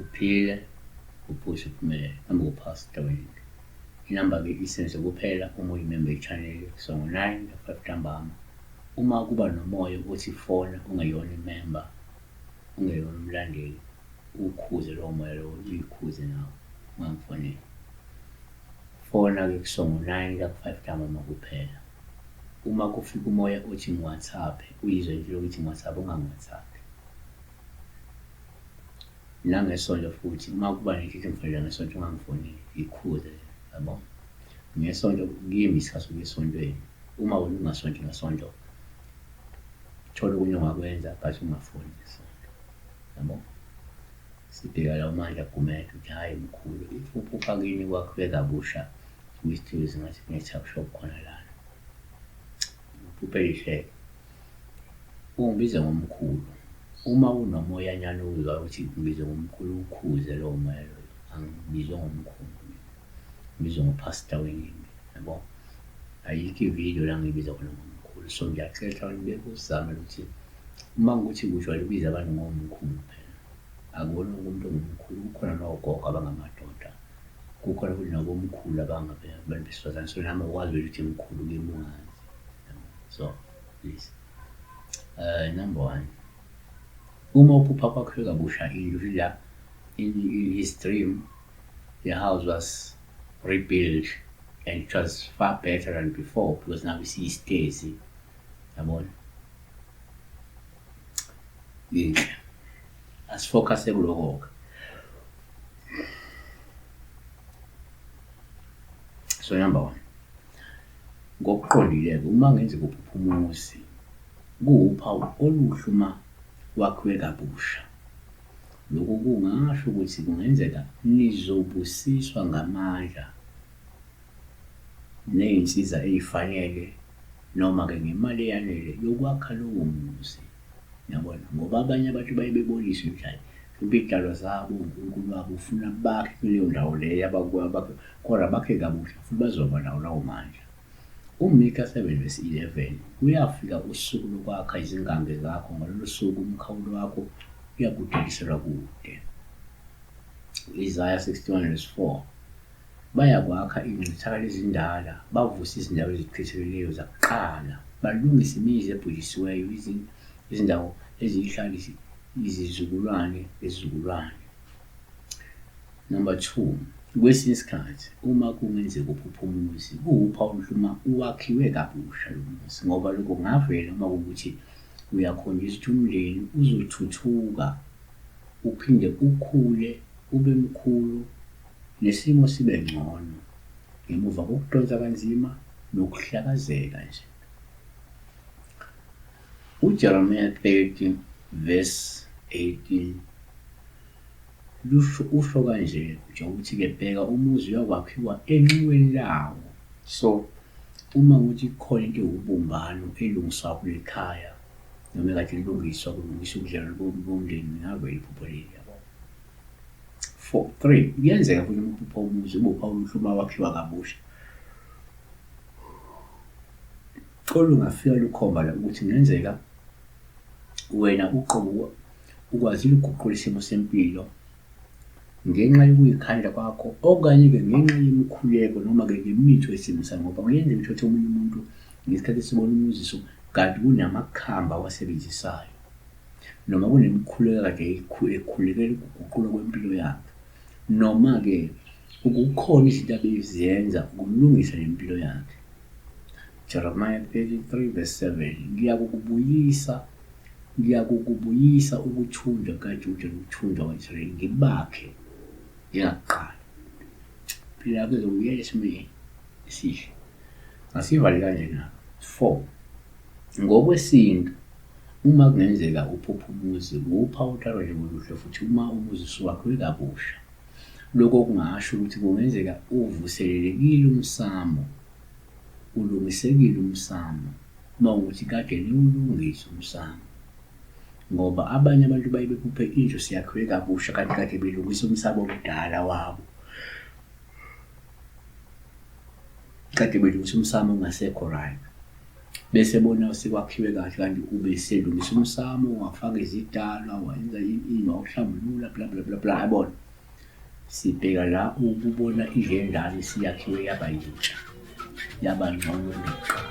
Uphile, uphuse uphumelele. Noma uPastor Wendy. Inamba-ke isenze kuphela uma uyimember ye-channel so ngo-9 to 5 ntambama. Uma kuba nomoya othi fona ungeyona imember, ungeyona umlandeli, uwukhuze lowo moya lowo, uyikhuze nawe, ungangifoneli. Fona-ke kusuka ngo-9 kuya ku-5 ntambama kuphela. Uma kufika umoya othi ngi-WhatsApp, uyizwe into yokuthi ngi-WhatsApp, ungangi-WhatsApp. Nangesonto futhi uma kuba nento ethi ngifonela ngesonto ungangifoneli, yikhuze yabo. Ngesonto kimi isikhathi sokuya esontweni. Uma wena ungasonti ngesonto, thola okunye ongakwenza but ungafoni ngesonto, yabo. Sibheka la uMandla Gumede uthi hhayi mkhulu if uphupha kini kwakhiwe kabusha kwi-studio ngathi kune-tuck shop khona lana. Iphupho elihle-ke. Ungibize ngomkhulu. Uma unomoyanyana owuzwayo ukuthi ngibize ngomkhulu uwukhuze lowo moya loyo. Angibizwa ngomkhulu mina. Ngibizwa ngoPastor Wenimbi, yabo. Ayikho ividiyo la ngibiza khona ngomkhulu. So ngiyacela ukuthi bekuzame ukuthi uma kuwukuthi ujwayele ukubiza abantu ngomkhulu phela. Akuwona wonke umuntu ongumkhulu, kukhona nogogo abangamadoda. Kukhona futhi nabomkhulu abangabantu besifazane. So nami awukwazi vele ukuthi mkhulu kimi ungazi. So please. Number one, uma uphupha kwakhiwe kabusha indlu la in his dream the house was rebuilt and it was far better than before because now isiyisitezi yabona yinhle asifocuse kuloko-ke. So number one, ngokuqondile-ke uma kungenzeka uphuphe umuzi, kuwuphawu oluhle uma wakhiwe kabusha. Lokhu kungasho ukuthi kungenzeka nizobusiswa ngamandla ney'nsiza ey'fanele noma-ke ngemali eyanele yokwakha lowo muzi. Yabona? Ngoba abanye abantu baye beboniswe ukuthi hhayi mhlawumbe iy'dalwa zabo, uNkulunkulu wabo ufuna bakhe kuleyo ndawo leyo abakuyona, kodwa bakhe kabusha futhi bazoba nawo lawo mandla. UMika 7 verse 11, Kuyafika usuku lokwakha izingange zakho, ngalolo suku umkhawulo wakho uyakudekiselwa kude. U-Isaya 61 verse 4, Bayakwakha ingcithakalo ezindala, bavuse izindawo ezichithekileyo zakuqala, balungise imizi ebhujisiweyo, izindawo eziyihlala izizukulwane ngezizukulwane. Number 2, kwesinye isikhathi uma kungenzeka uphuphe umuzi, kuwuphawu oluhle uma uwakhiwe kabusha lo muzi, ngoba lokho kungavela uma kuwukuthi uyakhonjiswa ukuthi umndeni uzothuthuka uphinde ukhule ube mkhulu nesimo sibe ngcono ngemuva kokudonsa kanzima nokuhlakazeka nje. UJeremiya 30 verse 18 lusho usho kanje ukuthi-ke bheka umuzi uyakwakhiwa enxiweni lawo. So uma ukuthi kukhona into ewubumbano elungiswa kuleli khaya noma ekade ilungiswa kulungiswa ubudlelwano bomndeni ngavele iphupho leli yabo. 4 3 Kuyenzeka futhi uma uphupha umuzi ube uphawula uluhlu uma wakhiwa kabusha. Olungafika lukhomba la ukuthi kungenzeka wena uqobo ukwazile ukuguqula isimo sempilo ngenxa yokuyikhandla kwakho okanye-ke ngenxa yemikhuleko noma-ke ngemithi oyisebenzisayo ngoba kuyenzeka ukuthi omunye umuntu ngesikhathi esibona umuziso kanti kunamakhambi awasebenzisayo. Noma kunemikhuleko akade ekhulekela ukuguqulwa kwempilo yakhe, noma-ke kukhona izinto abezenza ukulungisa le mpilo yakhe. Jeremiah 33 verse 7, Ngiyakukubuyisa, ngiyakukubuyisa ukuthunjwa kukaJuda nokuthunjwa kwa-Israyeli, ngibakhe njengakuqala. Impilo yakho izobuyela esimweni esihle. Asivale kanjena. 4 Ngokwesintu uma kungenzeka uphuphe umuzi kuwuphawu uthalwa njengoluhle futhi uma umuzi usuwakhiwe kabusha. Lokho okungasho ukuthi kungenzeka uvuselelekile umsamo, ulungisekile umsamo uma kuwukuthi kade niwulungisa umsamo. Ngoba abanye abantu baye bephuphe indlu siyakhiwe kabusha kanti kade belungisa umsamo omdala wabo. Kade belungisa umsamo ongasekho right. Bese bona sekwakhiwe kahle kanti ubeselungisa umsamo, wafaka izidalwa, wayenza ini, wawuhlambulula, bla bla bla bla, yabona. Sibheka la ukubona indlu endala isiyakhiwe yaba yintsha, yaba ngcono kunakuqala.